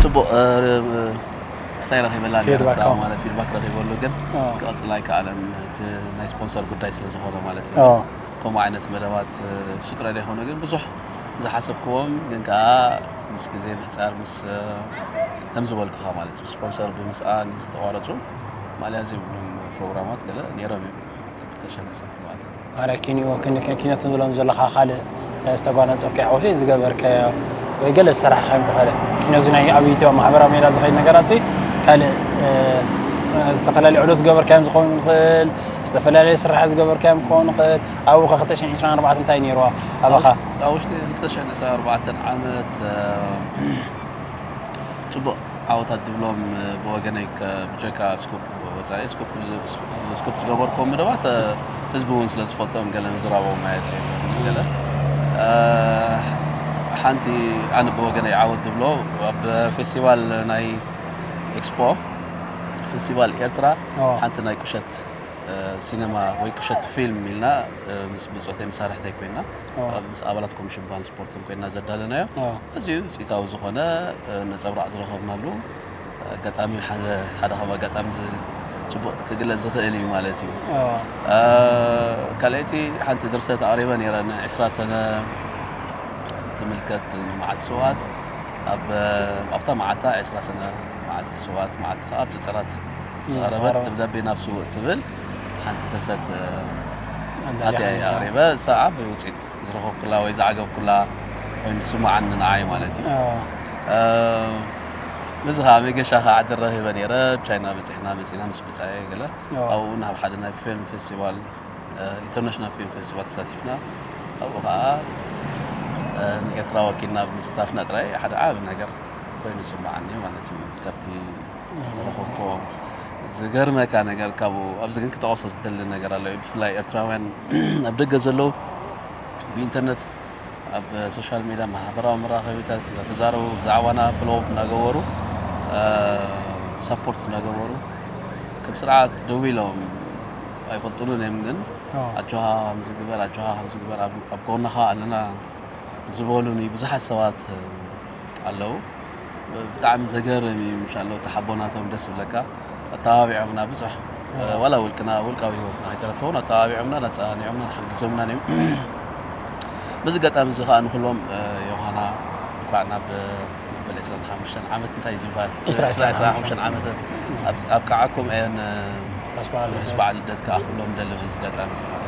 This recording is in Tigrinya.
ጽቡቕ፣ እ፣ ር-፣ እ፣ ክስታይ ረኺበላ ነይረ፣ ፊድባክ፣ ንሳ ኣዎ። ማለት ፊድባክ ረኺበሉ፣ ግን ኣዎ። ክቕጽል ኣይከኣለን። እቲ ናይ ስፖንሰር ጉዳይ ስለ ዝኾነ ማለት እዩ። ኣዎ። ከምኡ ዓይነት መደባት፣ እ፣ እሱ ጥራይ ዘይኮነ፣ ግን ብዙሕ ዝሓሰብክዎም፣ ግን ከኣ ምስ ግዜ ምሕጻር፣ ምስ፣ እ፣ ከም ዝበልኩኻ ማለት እዩ፣ ስፖንሰር ብምስኣን ዝተቋረጹ ማለያ ዘይብሎም ፕሮግራማት ገለ ነይሮም እዮም። ክልተ ሺሕ ዓሰርተ ኣርባዕተ። ኣረ ኪንዮ፣ ክን-፣ ክን-፣ ኪኖ ትብሎም ዘለኻ ካልእ፣ እ፣ ዝተጓናጸፍካዮ ወይ ዝገበርካዮ ወይ ገለ ዝሰራሕካዮም ከ ካልእ? ኪኖ እዚ ናይ ኣብ ዩቱብ፣ ኣብ ማሕበራዊ ሜድያ ዝኸይድ ነገራት ሲ ካልእ፣ እ፣ እ፣ ዝተፈላለዩ ዕዶት ዝገበርካዮም ዝኸውን ይኽእል፣ ዝተፈላለዩ ስራሕ ዝገበርካዮም ክኸውን ይኽእል። ኣብኡ ከ ክልተ ሽሕን ዕስራን ኣርባዕተን እንታይ ነይርዋ ኣባኻ? ኣብ ውሽጢ ክልተ ሽሕን ዕስራን ኣርባዕተን ዓመት፣ እ፣ ጽቡቕ ዓወታት ድብሎም፣ እ፣ ብወገነይ ከ-፣ ብጀካ ስኮፕ ወጻኢ፣ ስኮፕ ዝ-፣ ስኮፕ ዝገበርክዎም መደባት፣ እ፣ ህዝቢ እውን ስለ ዝፈልጦም ገለ ምዝራቦም ኣየድልየን ገለ። እ፣ ሓንቲ ኣነ ብወገነይ ዓወት ድብሎ ኣብ ፌስቲቫል ናይ ኤክስፖ፣ ፌስቲቫል ኤርትራ፣ ኣዎ። ሓንቲ ናይ ቁሸት፣ እ፣ ሲነማ ወይ ቁሸት ፊልም ኢልና፣ እ፣ ምስ ብጾተይ መሳርሕተይ ኮይና፣ ኣዎ። ኣብ ምስ ኣባላት ኮሚሽን ባህልን ስፖርትን ኮይና ዘዳለናዮ ኣዎ። ኣዝዩ ውጽኢታዊ ዝኾነ፣ እ፣ ነጸብራቕ ዝረኸብናሉ ኣጋጣሚ ሓደ፣ ሓደ ካብ ኣጋጣሚ ዝ-፣ ጽቡቕ ክግለጽ ዝኽእል እዩ ማለት እዩ። ኣዎ። እ፣ ካልኣይቲ ሓንቲ ድርሰት ኣቕሪበ ነይረ፣ ንዕስራ ሰነ ትምልከት፣ ንመዓልቲ ስውኣት። ኣብ፣ ኣብታ መዓልታ ዕስራ ሰነ መዓልቲ ስውኣት፣ መዓልቲ ከኣ ኣብ ጽጸራት ዝቐረበት ዝቐረበት። ደብዳቤ ናብ ስውእ ትብል ሓንቲ ድርሰት፣ እ፣ ኣዳሊኻ ኣትያ እየ ነይራ። ኣቕሪበ። እሳ ዓቢ ውጽኢት ዝረኸብኩላ ወይ ዝዓገብኩላ ኮይኑ ዝስምዓኒ ንዓይ ማለት እዩ። ኣዎ። እ፣ በዚ ኸኣ መገሻ ኸኣ ዓዲ ረኺበ ነይረ። ቻይና በጺሕና መጺና ምስ ብጻየ ገለ። ኣዎ። ኣብኡ ናብ ሓደ ናይ ፊልም ፌስቲቫል፣ እ፣ ኢንተርናሽናል ፊልም ፌስቲቫል ተሳቲፍና። ኣብኡ ኸኣ፣ እ፣ ንኤርትራ ወኪልና ምስታፍና ጥራይ ሓደ ዓቢ ነገር ኮይኑ ይስምዓኒ ማለት እዩ። ካብቲ ዝረኸብክዎ ዝገርመካ ነገር ካብኡ፣ ኣብዚ ግን ክጠቕሶ ዝደሊ ነገር ኣሎ። ብፍላይ ኤርትራውያን ኣብ ደገ ዘለዉ ብኢንተርነት፣ ኣብ ሶሻል ሜድያ፣ ማሕበራዊ መራኸቢታት እናተዛረቡ ብዛዕባና ፎሎው እናገበሩ፣ እ፣ ሰፖርት እናገበሩ፣ ከም ስርዓት ደው ኢሎም ኣይፈልጡንን እዮም። ግን ኣዎ። ኣጆኻ ከምዚ ግበር፣ ኣጆኻ ከምዚ ግበር፣ ኣብ፣ ኣብ ጎንኻ ኣለና ዝበሉኒ ብዙሓት ሰባት ኣለዉ። ብጣዕሚ ዘገርም እዩ። ምሻሎ እቲ ሓቦናቶም ደስ ዝብለካ። ኣተባቢዖምና ብዙሕ፣ ኣዎ። ዋላ ውልቅና፣ ውልቃዊ ህይወትና ኣይተረፈውን ኣተባቢዖምና፣ ኣጸናኒዖምና፣ ሓጊዞምና እዮም። በዚ ኣጋጣሚ እዚ ከኣ ንኩሎም፣ እ፣ ዮሃና እንኳዕ ናብ፣ እ፣ መበል ዕስራን ሓሙሽተን ዓመት እንታይ እዩ ዝበሃል? ዕስራ፣ ዕስራ፣ ዕስራን ሓሙሽተን ዓመት ኣብ፣ ኣብቅዓኩም እየን፣ እ፣ ርሑስ በዓል ርሑስ ልደት። በዓል ልደት ከኣ ክብሎም ደሊ በዚ ኣጋጣሚ እዚ ማለት እዩ።